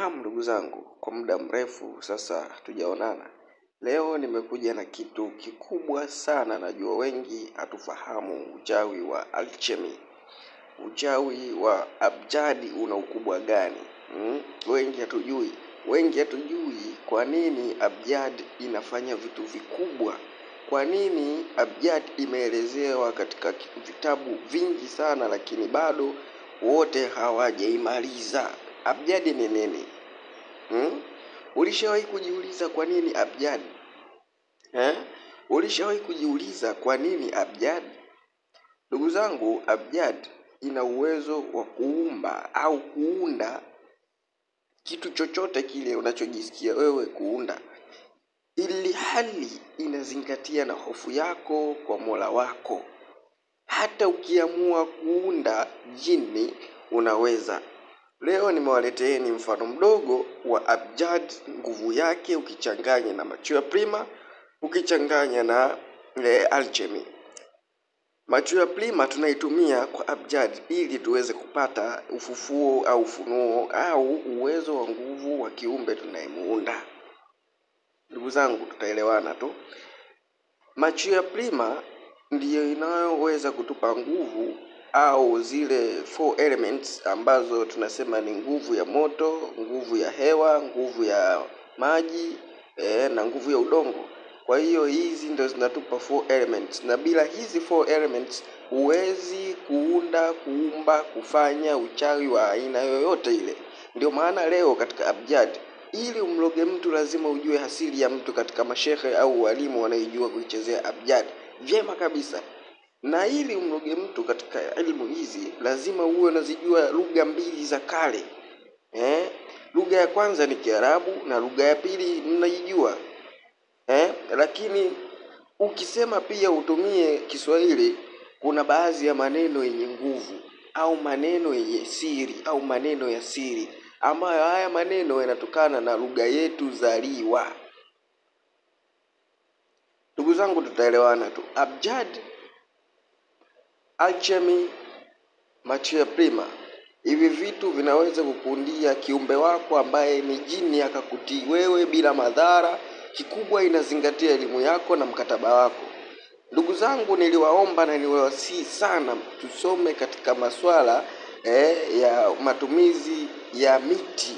Naam, ndugu zangu, kwa muda mrefu sasa hatujaonana. Leo nimekuja na kitu kikubwa sana. Najua wengi hatufahamu uchawi wa alchemy. Uchawi wa abjadi una ukubwa gani? Wengi hatujui. Wengi hatujui kwa nini abjad inafanya vitu vikubwa. Kwa nini abjad imeelezewa katika vitabu vingi sana, lakini bado wote hawajaimaliza. Abjadi ni nini? Ulishawahi kujiuliza kwa nini abjad? Ulishawahi kujiuliza kwa nini abjad? Ndugu zangu, abjad ina uwezo wa kuumba au kuunda kitu chochote kile unachojisikia wewe kuunda, ili hali inazingatia na hofu yako kwa Mola wako. Hata ukiamua kuunda jini unaweza. Leo nimewaleteeni mfano mdogo wa abjad, nguvu yake ukichanganya na machua prima, ukichanganya na alchemy. Machua prima tunaitumia kwa abjad ili tuweze kupata ufufuo au ufunuo au uwezo wa nguvu wa kiumbe tunayemuunda. Ndugu zangu, tutaelewana tu. Machua prima ndiyo inayoweza kutupa nguvu au zile four elements ambazo tunasema ni nguvu ya moto, nguvu ya hewa, nguvu ya maji na nguvu ya udongo. Kwa hiyo hizi ndio zinatupa four elements, na bila hizi four elements huwezi kuunda, kuumba, kufanya uchawi wa aina yoyote ile. Ndio maana leo katika abjad, ili umloge mtu lazima ujue asili ya mtu katika mashehe au walimu wanaojua kuichezea abjad vyema kabisa. Na ili umloge mtu katika elimu hizi lazima uwe unazijua lugha mbili za kale. Lugha ya kwanza ni Kiarabu na lugha ya pili mnaijua. Lakini ukisema pia utumie Kiswahili, kuna baadhi ya maneno yenye nguvu au maneno yenye siri au maneno ya siri ambayo haya maneno yanatokana na lugha yetu zaliwa. Ndugu zangu, tutaelewana tu. Abjad, alchemy, machia prima, hivi vitu vinaweza kukundia kiumbe wako ambaye ni jini akakutii wewe bila madhara. Kikubwa inazingatia elimu yako na mkataba wako. Ndugu zangu, niliwaomba na niliwasihi sana tusome katika maswala ya matumizi ya miti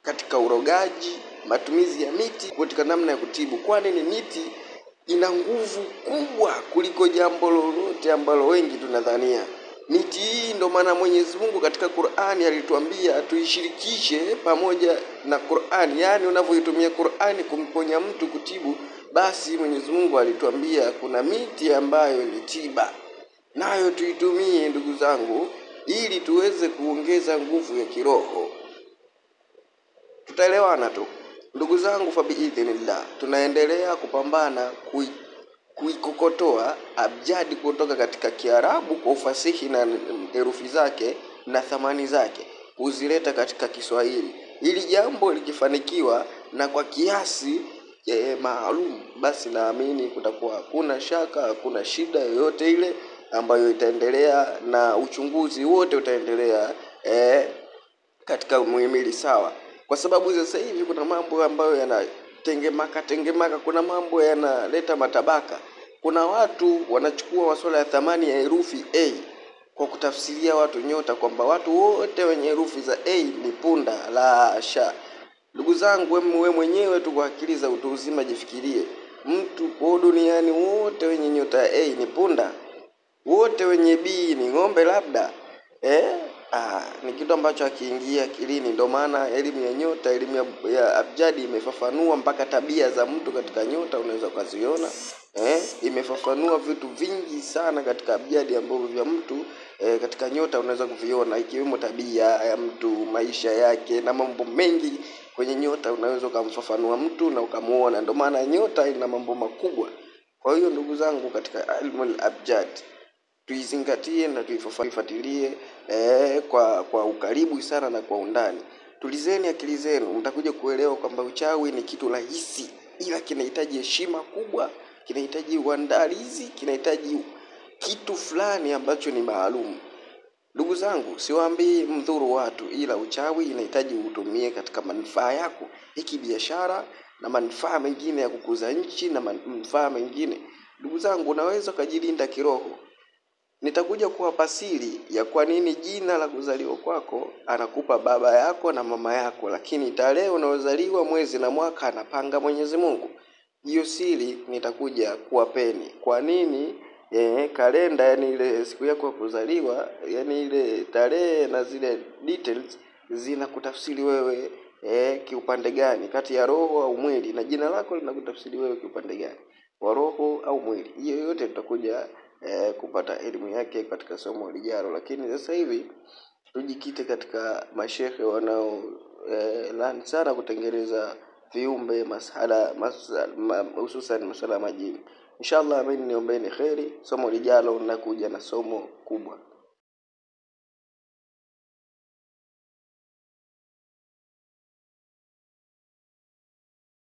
katika urogaji, matumizi ya miti katika namna ya kutibu. Kwani ni miti ina nguvu kubwa kuliko jambo lolote ambalo wengi tunadhania. Miti hii ndio maana Mwenyezi Mungu katika Qur'ani alituambia tuishirikishe pamoja na Qur'ani. Yaani unavyoitumia Qur'ani kumponya mtu kutibu, basi Mwenyezi Mungu alituambia kuna miti ambayo ni tiba. Nayo tuitumie ndugu zangu ili tuweze kuongeza nguvu ya kiroho. Tutaelewana tu. Ndugu zangu, fa biidhnillah tunaendelea kupambana kuikokotoa abjadi kutoka katika Kiarabu kwa ufasihi na herufi zake na thamani zake, kuzileta katika Kiswahili. Ili jambo likifanikiwa na kwa kiasi maalum, basi naamini kutakuwa hakuna shaka, hakuna shida yoyote ile ambayo itaendelea, na uchunguzi wote utaendelea katika muhimili sawa. Kwa sababu sasa hivi kuna mambo ambayo yanatengemaka tengemaka, kuna mambo yanaleta matabaka. Kuna watu wanachukua masuala ya thamani ya herufi A kwa kutafsiria watu nyota kwamba watu wote wenye herufi za A ni punda. La sha. Ndugu zangu, wewe mwenyewe tu kwa akili za utu uzima jifikirie. Mtu kwa duniani wote wenye nyota ya A ni punda? Wote wenye B ni ng'ombe labda? Ni kitu ambacho hakiingia akilini. Ndio maana elimu ya nyota, elimu ya abjadi imefafanua mpaka tabia za mtu katika nyota unaweza ukaziona. Imefafanua vitu vingi sana katika abjadi ambavyo vya mtu katika nyota unaweza kuviona, ikiwemo tabia ya mtu, maisha yake na mambo mengi kwenye nyota unaweza ukamfafanua mtu na ukamuona. Ndio maana nyota ina mambo makubwa. Kwa hiyo ndugu zangu, katika ilmu al-abjad tuizingatie na tuifuatilie kwa ukaribu sana na kwa undani. Tulizeni akili zenu, mtakuja kuelewa kwamba uchawi ni kitu rahisi, ila kinahitaji heshima kubwa, kinahitaji uandalizi, kinahitaji kitu fulani ambacho ni maalum. Ndugu zangu, siwaambii mdhuru watu, ila uchawi inahitaji utumie katika manufaa yako, hiki biashara na manufaa mengine ya kukuza nchi na manufaa mengine. Ndugu zangu, unaweza ukajilinda kiroho. Nitakuja kuwapa siri ya kwa nini jina la kuzaliwa kwako anakupa baba yako na mama yako, lakini tarehe unayozaliwa, mwezi na mwaka anapanga Mwenyezi Mungu. Hiyo siri nitakuja kuwapeni. Kwa nini kalenda, yani ile siku yako ya kuzaliwa, yani ile tarehe na zile details zinakutafsiri wewe kiupande gani kati ya roho au mwili, na jina lako linakutafsiri wewe kiupande gani wa roho au mwili. Hiyo yote tutakuja kupata elimu yake katika somo lijalo, lakini sasa hivi tujikite katika mashehe wanao learn sana kutengeneza viumbe masala, hususan masala ya majini. Inshallah, mimi niombeeni kheri. Somo lijalo nakuja na somo kubwa.